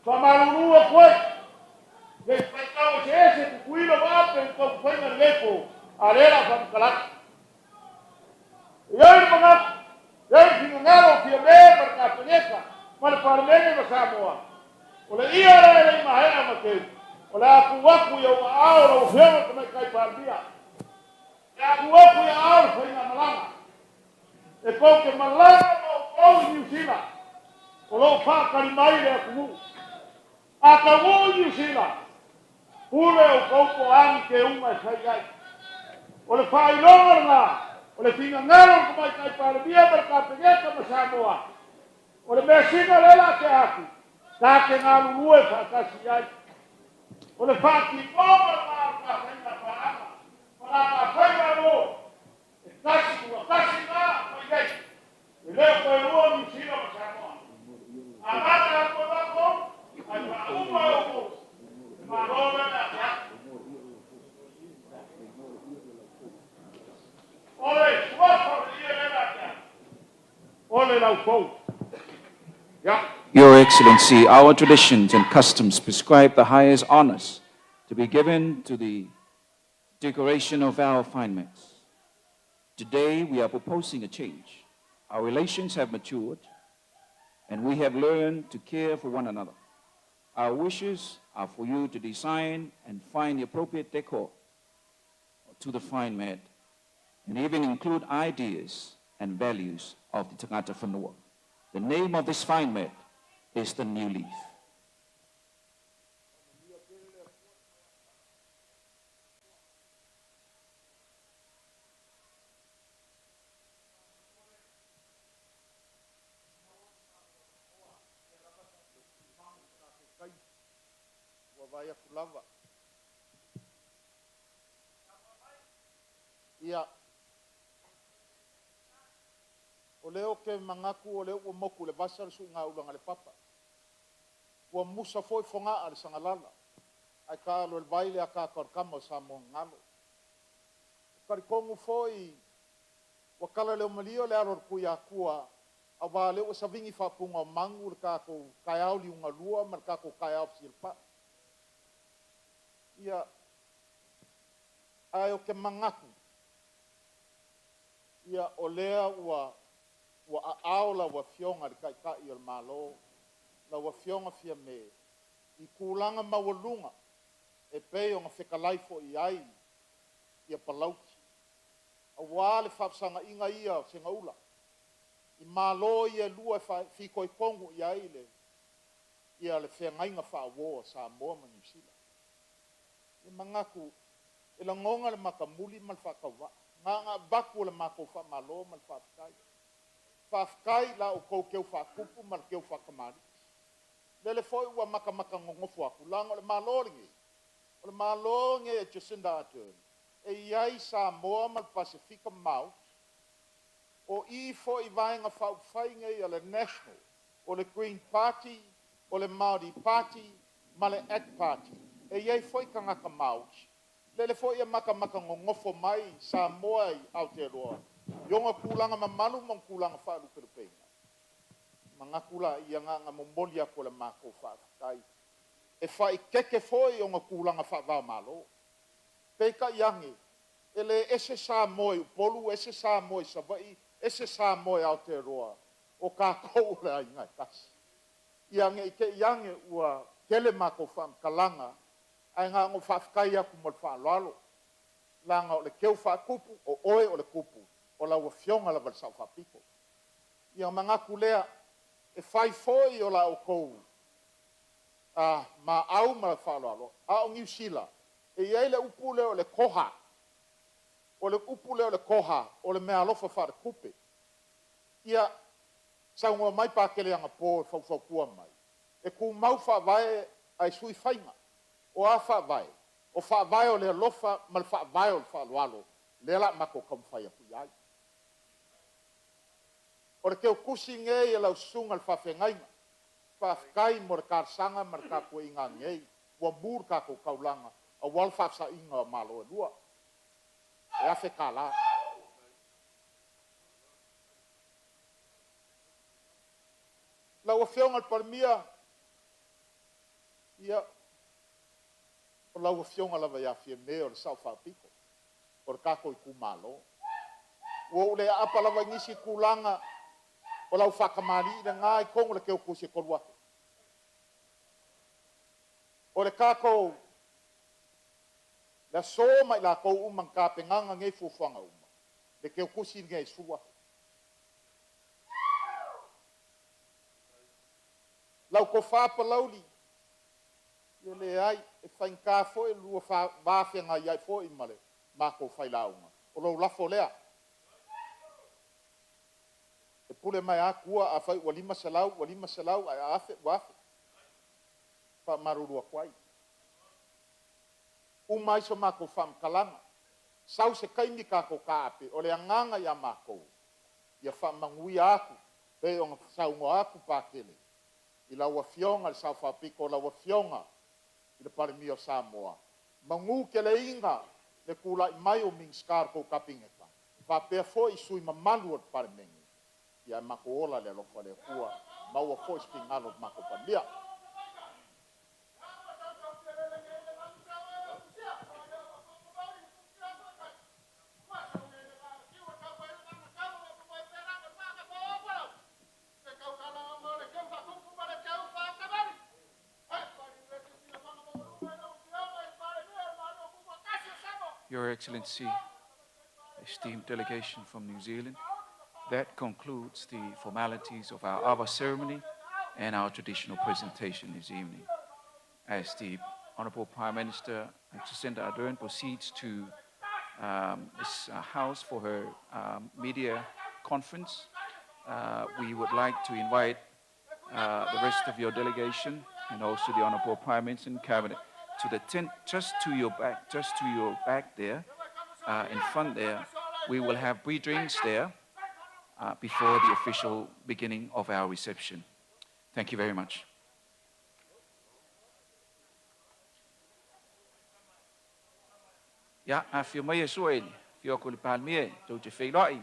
Faamalulu atu ai, ne i faitau eseese Tutuila ma Ape i taumafaiga i lenei po, a o lea o le a faamatala atu. E i ai le manatu, e i ai le finagalo o Fiame ma le Kapeneta ma le Palemene ma Samoa, o le ia lea e le i maea ona teu, o le a tuu atu i ou aao lau Afioga i le Tamaitai Palemia, o le a tuu atu i aao le faigamalaga e tou te malaga ma outou i Niu Sila, o lo o faatali mai le atunuu. A taunuu i Niu Sila, pule outou po o a ni teuga e fai ai. O le faailoga lena o le finagalo o le Tamaitai Palemia ma le Kapeneta ma Samoa. O le measina lea o le a tea atu, ta te galulue faatasi ai. O le faatinoga lena o le ta faiga paaga ma la ta Faigamalo, e tasi, ua tasi lena mai nei, e le o toe lua Niu Sila ma Samoa. Amata atu e matou, ae faauma e outou le Malo lea o le a tea atu. O le suafa o le ie lea o le a tea atu, o le laufou. Ia. Your Excellency, our traditions and customs prescribe the highest honors to be given to the decoration of our fine mats. Today, we are proposing a change. Our relations have matured, and we have learned to care for one another. Our wishes are for you to design and find the appropriate decor to the fine mat, and even include ideas and values of the Tagata Fonua. The name of this fine mat is the New Leaf. Ua vaai atu lava. Ia, o lea ou te manatu o lea ua motu i le vasa le suigaula a le papa. Ua musa foi Fogaa i le Sagalala, ae taalo i le vai le ataata o le tama o Samoanagalo. E talitonu foi ua talaleomalie le alo o le Tuiatua aua o lea ua savini faapunaomanu le tatou taeao liugalua ma le tatou taeao fesilapai. Ia, ae ou te manatu, ia, o lea ua ua aao lau Afioga i le Taitai o le Malo, lau Afioga Fiame, i tulaga maualuga e pei ona fetalai foi i ai ia Palauli, aua le faafesagaiga ia o segaula i Malo ia e lua e fitoitonu i ai le ia le feagaiga faauo a Samoa ma Niu Sila. E manatu e lagona le matamuli ma le faatauvaa, na ona avatu o le matou faamalo ma le faafetai. Faafetai i la outou keu faatupu ma le keu faatamalii. Lele foi ua matamata nonofo atu, leaga o le Malo lenei, o le Malo lenei a Jacinda Ardern, e i ai Samoa ma le Pasefika Maoti. O i foi i Vaega Faaupufai nei a le National, o le Green Party, o le Māori Party ma le Act Party, e i ai foi tagata Māori. Lele foi e matamata nonofo mai Samoa i Aotearoa i ona tulaga mamalu ma ona tulaga faalupelupeina. Manatu laia na ona momoli atu o le matou faafetai. E faaeteete foi ona tulaga faava-o-Malo. Peitai ane, e le ese Samoa i Upolu, ese Samoa i Savaii, ese Samoa i Aotearoa, o tatou o le aiga e tasi. Ia ne i te i ane ua tele matou faamatalaga, ae na ona ou faafetai atu ma le faaaloalo, leaga o le keu faatupu, o oe o le tupu, o lau Afioga lava i le Sao Faapito. Ia ona manatu lea, e fai foi o la outou maau ma le faaaloalo, a o Niu Sila, e i ai le upu lea o le koha. O le upu lea o le koha, o le meaalofa faaletupe. Ia, saunoa mai Patele anapo e faufautua mai, e tumau faavae ae sui faiga. O a faavae? O faavae o le alofa ma le faavae o le faaaloalo lea o le a matou taumafai atu i ai. O le teutusi lenei a lau susuga i le faafeagaiga, faafetai mo le talosaga ma le tapuaiga ananei ua mu le tatou taulaga aua le faafesaiga o Malo e lua, e $1,000. Lau Afioga i le Palemia, Ia, o lau Afioga lava ia Fiame o le Sao Faapito o le tatou itumalo. Ua ou le aapa lava i nisi tulaga o lau faatamalii lena i totonu o le teutusi e 3000. O le tatou le aso ma i latou uma na tapenaga nei fuafuaga uma, le teutusi lenei e 10,000. Lau Tofa Palauli, ia leai, e faigata foi lo oulua va feagai ai foi ma le matou failauga, o lou lafo lea. E pule mai lava Atua, afai ua $500 ua $500, ae a $1,000 ua $1,000. E faamalulu atu ai. Uma ai so matou faamatalaga, sau se taimi tatou taape, o le agaga ia matou, ia faamanuia atu e pei ona saunoa atu Patele i lau Afioga i le Sao Faapito, lau Afioga i le Palemia o Samoa, manuteleina le tulai mai o Minisita o le tou Kapeneta, faapea foi sui usufono mamalu o le Palemene, ae matou ola i le alofa o le Atua, maua foi se finagalo o le matou Palemia. Your Excellency, esteemed delegation from New Zealand, that concludes the formalities of our Ava ceremony and our traditional presentation this evening. As the Honorable Prime Minister Jacinda Ardern proceeds to this house for her media conference, we would like to invite the rest of your delegation and also the Honorable Prime Minister and Cabinet to the tent just to your back, just to your back there, in front there. We will have pre-drinks there before the official beginning of our reception. Thank you very much. Ia, afio mai e sua i le afio atu i le Palemia, tou te feiloai.